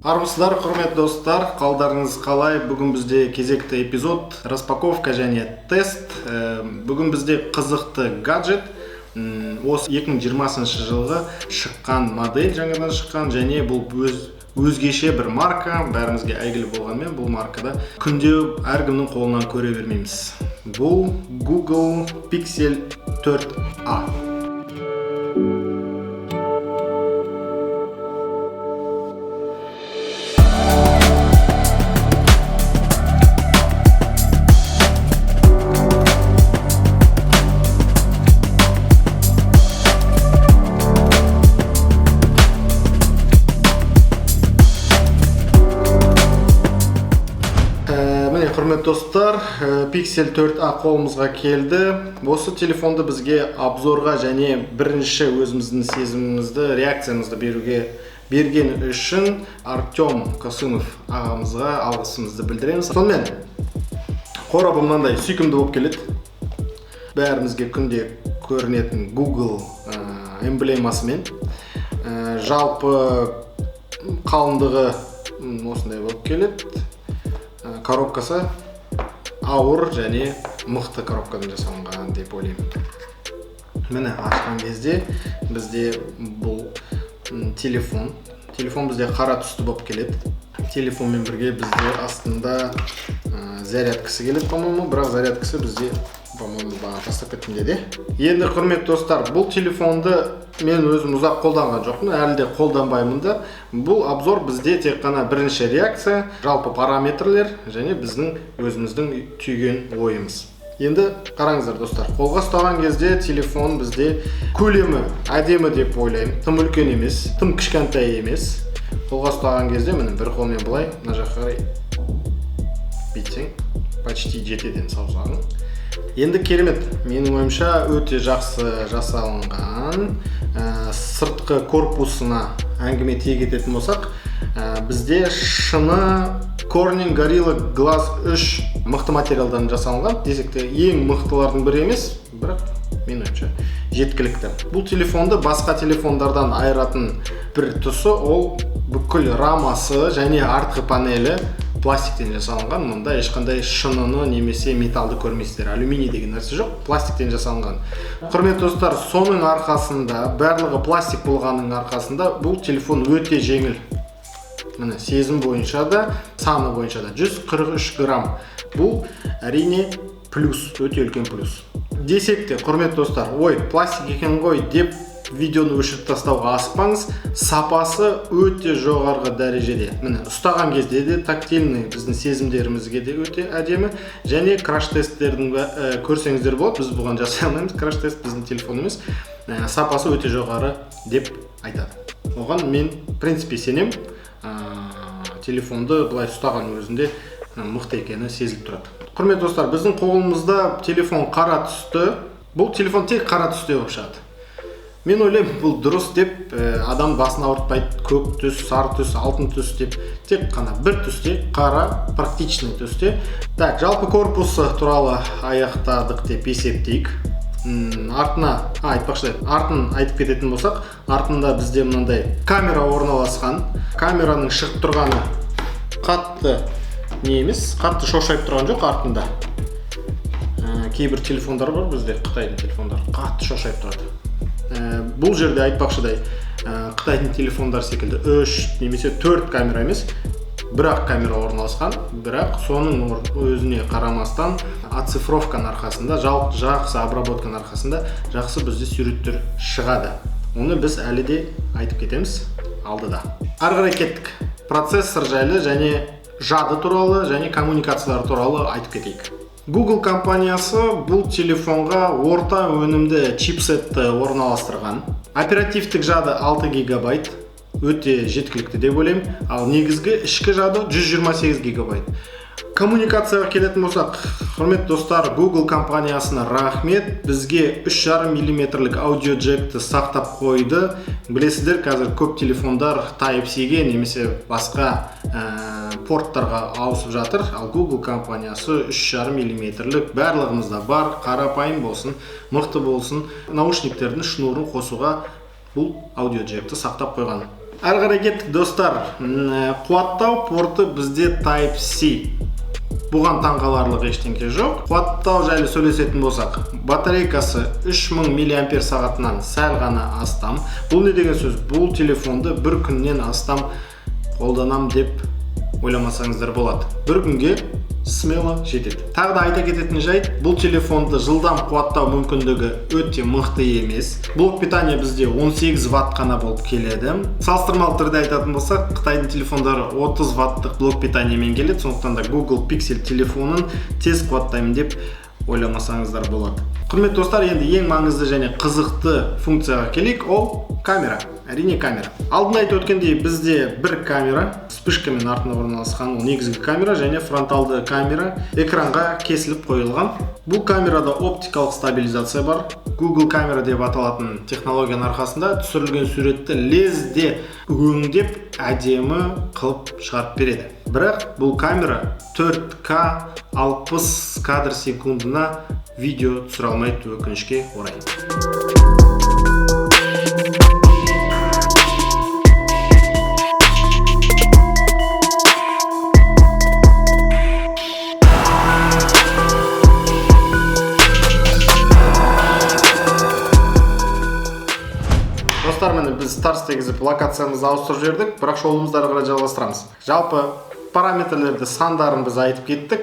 Армысыздар, құрметті достар, қалдарыңыз қалай? Бүгін бізде кезекті эпизод, распаковка және тест. Бүгін бізде қызықты гаджет. Осы 2020 жылғы шыққан модель, жаңадан шыққан, және бұл өзгеше бір марка, бәрімізге әйгілі болғанмен, бұл маркада күнде әркімнің қолынан көре бермейміз. Бұл Google Pixel 4a. Міне, құрметті достар, Pixel 4a қолымызға келді. Осы телефонды бізге обзорға және бірінші өзіміздің сезімімізді, реакциямызды берген үшін Артем Косымов ағамызға алғысымызды білдіреміз. Сонымен, қорабы мынандай сүйкімді болып келеді. Бәрімізге күнде көрінетін Google эмблемасымен. Жалпы қалыңдығы осындай болып келеді. Коробкасы ауыр және мықты коробкадан жасалынған деп ойлаймын. Міне, ашқан кезде бізде бұл телефон. Телефон бізде қара түсті болып келеді. Телефонмен бірге бізде астында зарядкасы келеді, по-моему, бірақ зарядкасы бізде, по-моему, бағана тастап кеттім деді. Енді, құрметті достар, бұл телефонды мен өзім ұзақ қолданған жоқпын, әлі де қолданбаймын да. Бұл обзор бізде тек қана бірінші реакция, жалпы параметрлер және біздің өзіміздің түйген ойымыз. Енді қараңыздар, достар, қолға ұстаған кезде телефон бізде көлемі әдемі деп ойлаймын. Тым үлкен емес, тым кішкентай емес. Қолға ұстаған кезде міне бір қолмен былай мына жаққа қарай бүйтсең, почти жетеді енді саусағың. Енді керемет, менің ойымша өте жақсы жасалынған. Сыртқы корпусына әңгіме тиек ететін болсақ, бізде шыны Corning Gorilla Glass 3 мықты материалдан жасалынған. Десек те ең мықтылардың бірі емес, бірақ менің ойымша жеткілікті. Бұл телефонды басқа телефондардан айыратын бір тұсы ол бүкіл рамасы және артқы панелі пластиктен жасалынған. Мұнда ешқандай шыныны немесе металды көрмейсіздер. Алюминий деген нәрсе жоқ, пластиктен жасалынған. Құрметті достар, соның арқасында, барлығы пластик болғанның арқасында бұл телефон өте жеңіл. Міне, сезім бойынша да, саны бойынша да 143 грамм. Бұл әрине плюс, өте үлкен плюс. Десек те, құрметті достар, ой, пластик екен ғой деп видеоны өшіріп тастауға асықпаңыз. Сапасы өте жоғарғы дәрежеде. Міне, ұстаған кезде де тактильный біздің сезімдерімізге де өте әдемі. Және краш-тесттердің көрсеңіздер болады, біз бұған жасай алмаймыз, краш-тест біздің телефон емес. Сапасы өте жоғары деп айтады. Оған мен, в принципе, сенем. Телефонды былай ұстаған өзінде мықты екені сезіліп тұрады. Құрметті достар, біздің қолымызда телефон қара түсті. Бұл телефон тек қара түсте болып шығады. Мен ойлаймын, бұл дұрыс деп, адам басын ауыртпайды, көк түс, сары түс, алтын түс деп, тек қана бір түсте, қара, практичный түсте. Так, жалпы корпусы туралы аяқтадық деп есептейік. Артына, айтпақшы, артын айтып кететін болсақ, артында бізде мынандай камера орналасқан. Камераның шығып тұрғаны қатты не емес, қатты шошайып тұрған жоқ артында. Кейбір телефондар бар бізде, қытайдың телефондары қатты шошайып тұрады. Бұл жерде айтпақшыдай, қытайдың телефондары секілді 3 немесе 4 камера емес, бір-ақ камера орналасқан, бірақ соның өзіне қарамастан оцифровканың арқасында, жақсы обработканың арқасында жақсы бізде суреттер шығады. Оны біз әлі де айтып кетеміз алдыда. Ары қарай кеттік. Процессор жайлы және жады туралы және коммуникациялар туралы айтып кетейік. Google компаниясы бұл телефонға орта өнімді чипсетті орналастырған. Оперативтік жады 6 гигабайт, өте жеткілікті деп ойлаймын. Ал негізгі ішкі жады 128 гигабайт. Коммуникацияға келетін болсақ, құрметті достар, Google компаниясына рахмет. Бізге үш жарым миллиметрлік аудио джекті сақтап қойды. Білесіздер, қазір көп телефондар Type-C-ге немесе басқа порттарға ауысып жатыр. Ал Google компаниясы үш жарым миллиметрлік барлығымызда бар, қарапайым болсын, мықты болсын, наушниктердің шнурын қосуға бұл аудио джекті сақтап қойған. Әрі қарай кеттік, достар. Қуаттау порты бізде Type C. Бұған таңғаларлық ештеңке жоқ. Қуаттау жайлы сөйлесетін болсақ, батарейкасы 3000 миллиампер сағатынан сәл ғана астам. Бұл не деген сөз? Бұл телефонды бір күннен астам қолданам деп ойламасаңыздар болады. Бір күнге смело жетеді. Тағы да айта кететін жайт, бұл телефонды жылдам қуаттау мүмкіндігі өте мықты емес. Блок питания бізде 18 ватт қана болып келеді. Салыстырмалы түрде айтатын болсақ, Қытайдың телефондары 30 ваттық блок питаниямен келеді, сондықтан да Google Pixel телефонын тез қуаттаймын деп ойламасаңыздар болады. Құрметті достар, енді ең маңызды және қызықты функцияға келейік, ол камера. Әрине, камера. Алдында айтып өткендей, бізде бір камера, вспышкамен артында орналасқан, ол негізгі камера және фронталды камера экранға кесіліп қойылған. Бұл камерада оптикалық стабилизация бар. Google камера деп аталатын технологияның арқасында түсірілген суретті лезде өңдеп, әдемі қылып шығарып береді. Бірақ бұл камера 4К 60 кадр секундына видео түсіре алмайды, өкінішке орай. Достар, міне біз тарс дегізіп локациямызды ауыстырып жібердік, бірақ шолуымызды ары қарай жалғастырамыз. Жалпы параметрлерді, сандарын біз айтып кеттік.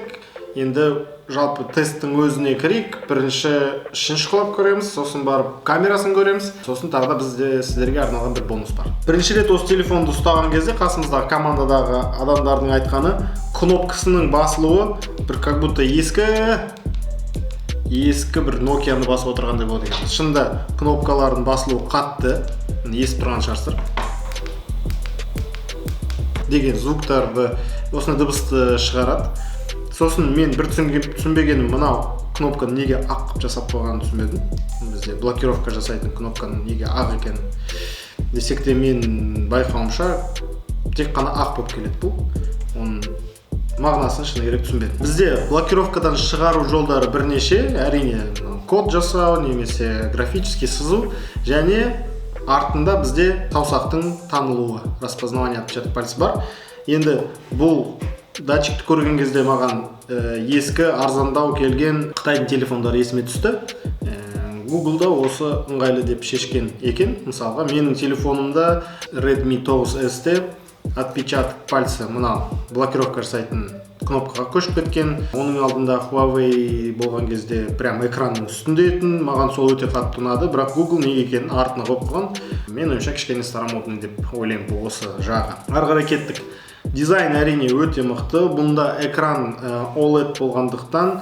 Енді жалпы тесттің өзіне кірейік. Бірінші ішін шұқылап көреміз, сосын барып камерасын көреміз, сосын тағы да бізде сіздерге арналған бір бонус бар. Бірінші рет осы телефонды ұстаған кезде қасымыздағы командадағы адамдардың айтқаны, кнопкасының басылуы бір как будто ескі бір Nokia-ны басып отырғандай болады екен. Шынында кнопкалардың басылуы қатты, естіп тұрған шығарсыздар. Деген звуктарды, осындай дыбысты шығарады. Сосын мен бір түсінбегенім, мынау кнопканы неге ақ қылып жасап қойғанын түсінбедім. Бізде блокировка жасайтын кнопканың неге ақ екенін. Десек те, мен байқауымша тек қана ақ болып келеді бұл. Оның мағынасын шыны керек түсінбедім. Бізде блокировкадан шығару жолдары бірнеше, әрине код жасау немесе графический сызу және артында бізде саусақтың танылуы, распознавание отпечаток пальца бар. Енді бұл датчикті көрген кезде маған ескі арзандау келген Қытайдың телефондары есіме түсті. Google-да осы ыңғайлы деп шешкен екен. Мысалға, менің телефонымда Redmi 9S-те отпечаток пальца мынау блокировка жасайтын кнопкаға көшіп кеткен. Оның алдында Huawei болған кезде прям экранның үстінде етін. Маған сол өте қатты ұнады, бірақ Google неге екенін артына қойып қойған. Мен ойымша кішкене старомодный деп ойлаймын бұл осы жағы. Ары қарай кеттік. Дизайн әрине өте мықты. Бұнда экран OLED болғандықтан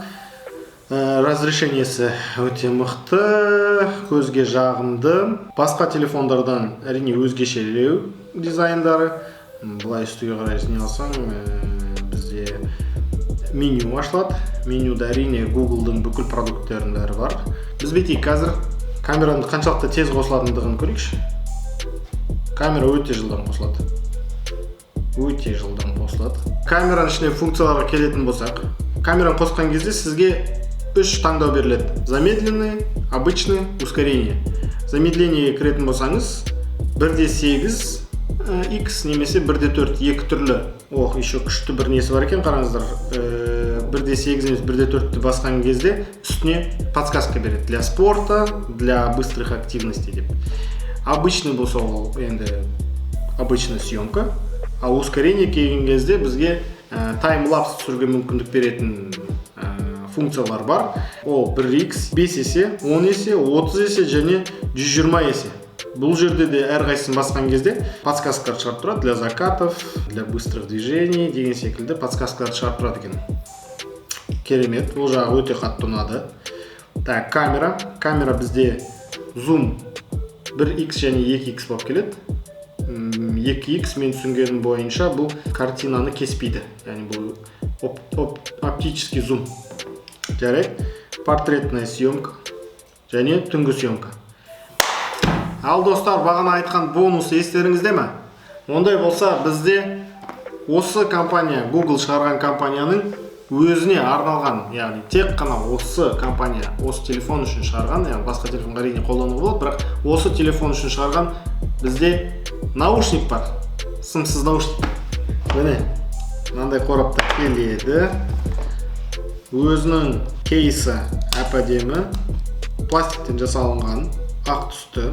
разрешениесі өте мықты, көзге жағымды. Басқа телефондардан әрине өзгешелеу дизайндары. Былай үстіге қарай не алсаң, бізде меню ашылады. Менюда әрине Google'дың бүкіл продукттерінің бәрі бар. Біз бүйтейік, қазір камераның қаншалықты тез қосылатындығын көрейікші. Камера өте жылдам қосылады. Өте жылдам қосылады. Камераның ішіне функцияларға келетін болсақ, камераны қосқан кезде сізге үш таңдау беріледі. Замедленный, обычный, ускорение. Замедлениеге кіретін болсаңыз, бір де сегіз икс немесе бір де төрт, екі түрлі. Ох, еще күшті бір несі бар екен, қараңыздар. Бір де сегіз емес, бір де төртті басқан кезде үстіне подсказка береді. Для спорта, для быстрых активностей деп. Обычный болса ол енді обычная съемка. Ал ускорение келген кезде бізге таймлапс түсіруге мүмкіндік беретін функциялар бар. Ол бір икс, бес есе, он есе, отыз есе және жүз жиырма есе. Бұл жерде де әрқайсысын басқан кезде подсказкалар шығарып тұрады. Для закатов, для быстрых движений деген секілді подсказкалар шығарып тұрады екен. Керемет, ол жағы өте қатты ұнады. Так, камера. Камера бізде зум бір икс және екі икс болып келеді. Екі икс мен түсінгенім бойынша бұл картинаны кеспейді. Яғни бұл оптический зум. Жарайды. Портретная съемка және түнгі съемка. Ал достар, бағана айтқан бонус естеріңізде ме? Ондай болса бізде осы компания, Google шығарған компанияның өзіне арналған, яғни тек қана осы компания осы телефон үшін шығарған, яғни басқа телефонға әрине қолдануға болады, бірақ осы телефон үшін шығарған бізде Наушник бар, сымсыз наушник. Міне, мынандай қорапта келеді. Өзінің кейсі әп-әдемі, пластиктен жасалынған, ақ түсті,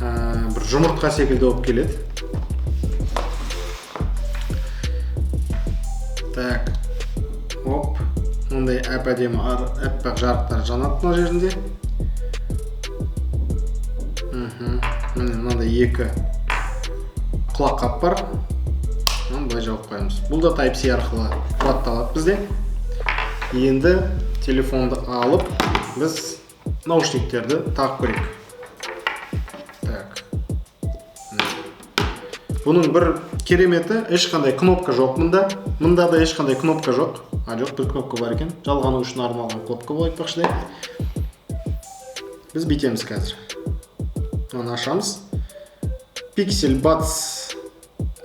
бір жұмыртқа секілді болып келеді. Так, оп, мындай әп-әдемі аппақ жарықтар жанады мына жерінде. Міне мынандай екі құлаққап бар. Мынаны былай жауып қоямыз. Бұл да Type-C арқылы қуатталады бізде. Енді телефонды алып, біз наушниктерді тағып көрейік. Так. Бұның бір кереметі, ешқандай кнопка жоқ мұнда. Мұнда да ешқандай кнопка жоқ. А, жоқ, бір кнопка бар екен. Жалғану үшін арналған кнопка бұл айтпақшыдай. Біз бүйтеміз қазір. Мынаны ашамыз. Pixel Buds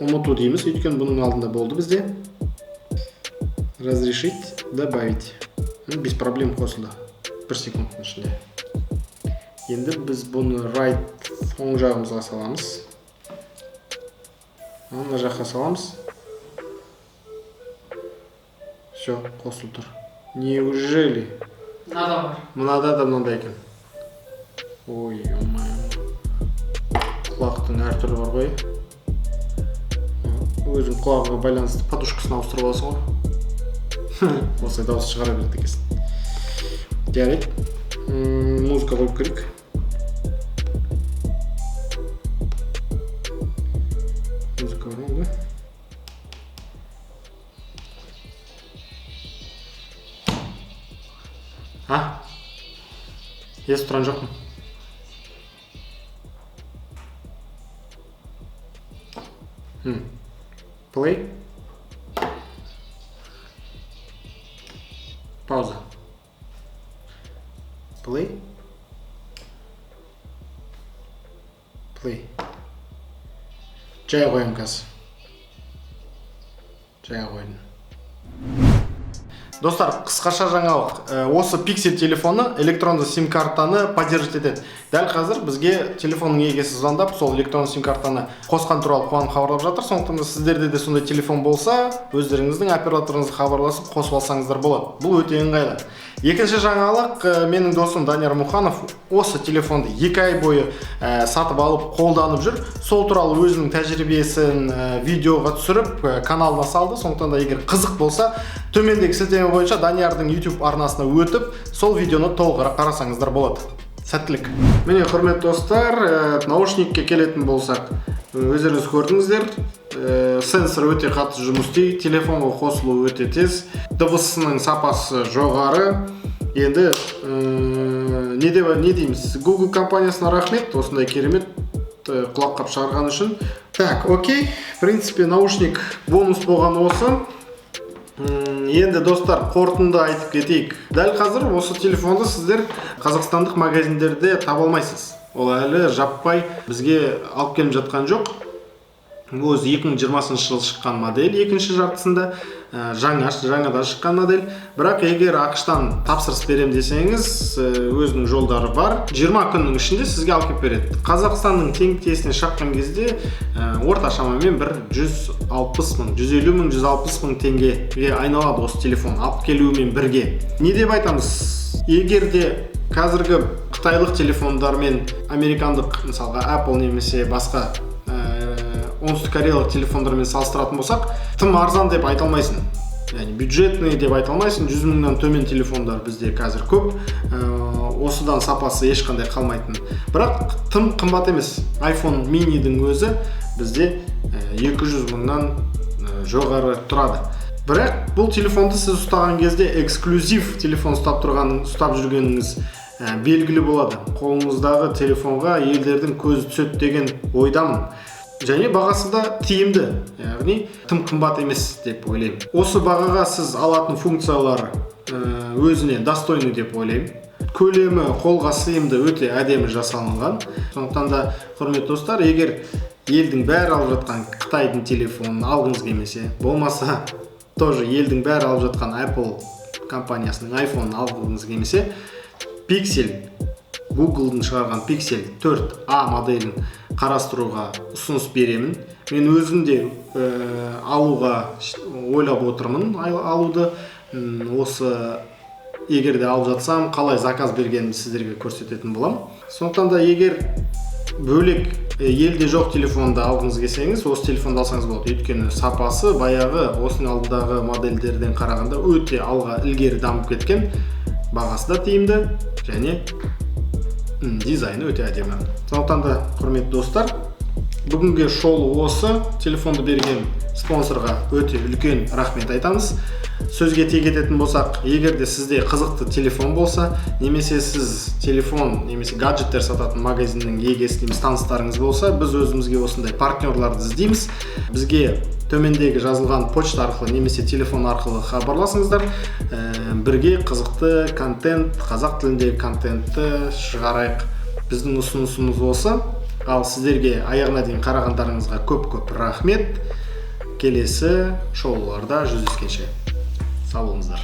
ұмыту дейміз, өйткені бұның алдында болды бізде. Разрешить, добавить. Без проблем қосылды. Бір секундтың ішінде. Енді біз бұны right оң жағымызға саламыз. Мына жаққа саламыз. Все, қосылып тұр. Неужели? Мынада бар. Мынада да мынандай екен. Ой, ё-моё. Құлақтың әртүрлі бар ғой. Өзің құлағыңа байланысты подушкасын ауыстырып аласың ғой. Осылай дауыс шығара береді екенсің. Жарайды. Музыка қойып көрейік. Музыка бар ма онда? А? Естіп тұрған жоқпын. Play. Пауза. Play. Play. Жай қоямын қазір. Жай қойдым. Достар, қысқаша жаңалық. Осы Pixel телефоны электронды сим-картаны поддерживать етеді. Дәл қазір бізге телефонның егесі звондап, сол электронды сим-картаны қосқан туралы қуанып хабарлап жатыр. Сондықтан да сіздерде де сондай телефон болса, өздеріңіздің операторыңызға хабарласып қосып алсаңыздар болады. Бұл өте ыңғайлы. Екінші жаңалық, менің досым Данияр Мұханов осы телефонды 2 ай бойы сатып алып қолданып жүр. Сол туралы өзінің тәжірибесін видеоға түсіріп, каналына салды. Сондықтан да егер қызық болса, төмендегі сілтеме бойынша Даниярдың YouTube арнасына өтіп, сол видеоны толығырақ қарасаңыздар болады. Сәттілік. Міне, құрметті достар, наушникке келетін болсақ, өздеріңіз көрдіңіздер, сенсор өте қатты жұмыс істейді, телефонға қосылу өте тез, дыбысының сапасы жоғары. Енді не дейміз? Google компаниясына рахмет, осындай керемет құлаққап шығарған үшін. Так, окей. В принципе, наушник бонус болған осы. Енді достар, қорытынды айтып кетейік. Дәл қазір осы телефонды сіздер қазақстандық магазиндерде таба алмайсыз. Ол әлі жаппай бізге алып келіп жатқан жоқ. Өзі екі мың жиырмасыншы жылы шыққан модель, екінші жартысында, жаңадан шыққан модель. Бірақ егер ақш-тан тапсырыс берем десеңіз, өзінің жолдары бар. 20 күннің ішінде сізге алып келіп береді. Қазақстанның теңгесіне шаққан кезде орта шамамен бір жүз алпыс мың, жүз елу мың, жүз алпыс мың теңгеге айналады осы телефон алып келуімен бірге. Не деп айтамыз? Егер де қазіргі қытайлық телефондар мен американдық, мысалға Apple немесе басқа оңтүстік кореялық телефондармен салыстыратын болсақ, тым арзан деп айта алмайсың. Яғни бюджетный деп айта алмайсың. 100 мыңнан төмен телефондар бізде қазір көп. Осыдан сапасы ешқандай қалмайтын. Бірақ тым қымбат емес. iPhone mini'дің өзі бізде екі жүз мыңнан жоғары тұрады. Бірақ бұл телефонды сіз ұстаған кезде эксклюзив телефон ұстап жүргеніңіз белгілі болады. Қолыңыздағы телефонға елдердің көзі түседі деген ойдамын. Және бағасы да тиімді, яғни тым қымбат емес деп ойлаймын. Осы бағаға сіз алатын функциялар өзіне достойный деп ойлаймын. Көлемі қолға сыйымды, өте әдемі жасалынған. Сондықтан да, құрметті достар, егер елдің бәрі алып жатқан Қытайдың телефонын алғыңыз келмесе, болмаса тоже елдің бәрі алып жатқан Apple компаниясының iPhone-ын алғыңыз келмесе, Pixel, Google'дың шығарған Pixel 4a моделін Қарастыруға ұсыныс беремін. Мен өзім де алуға ойлап отырмын алуды. Осы егер де алып жатсам, қалай заказ бергенімді сіздерге көрсететін боламын. Сондықтан да егер бөлек елде жоқ телефонды алғыңыз келсеңіз, осы телефонды алсаңыз болады, өйткені сапасы баяғы осының алдындағы модельдерден қарағанда өте алға ілгері дамып кеткен, бағасы да тиімді және дизайны өте әдемі. Сондықтан да, құрметті достар, бүгінгі шолу осы. Телефонды берген спонсорға өте үлкен рахмет айтамыз. Сөзге тиек ететін болсақ, егер де сізде қызықты телефон болса немесе сіз телефон немесе гаджеттер сататын магазиннің егесі немесе таныстарыңыз болса, біз өзімізге осындай партнерларды іздейміз. Бізге төмендегі жазылған почта арқылы немесе телефон арқылы хабарласыңыздар. Бірге қызықты контент, қазақ тіліндегі контентті шығарайық. Біздің ұсынысымыз осы. Ал сіздерге аяғына дейін қарағандарыңызға көп көп рахмет. Келесі шолуларда жүздескенше, сау болыңыздар.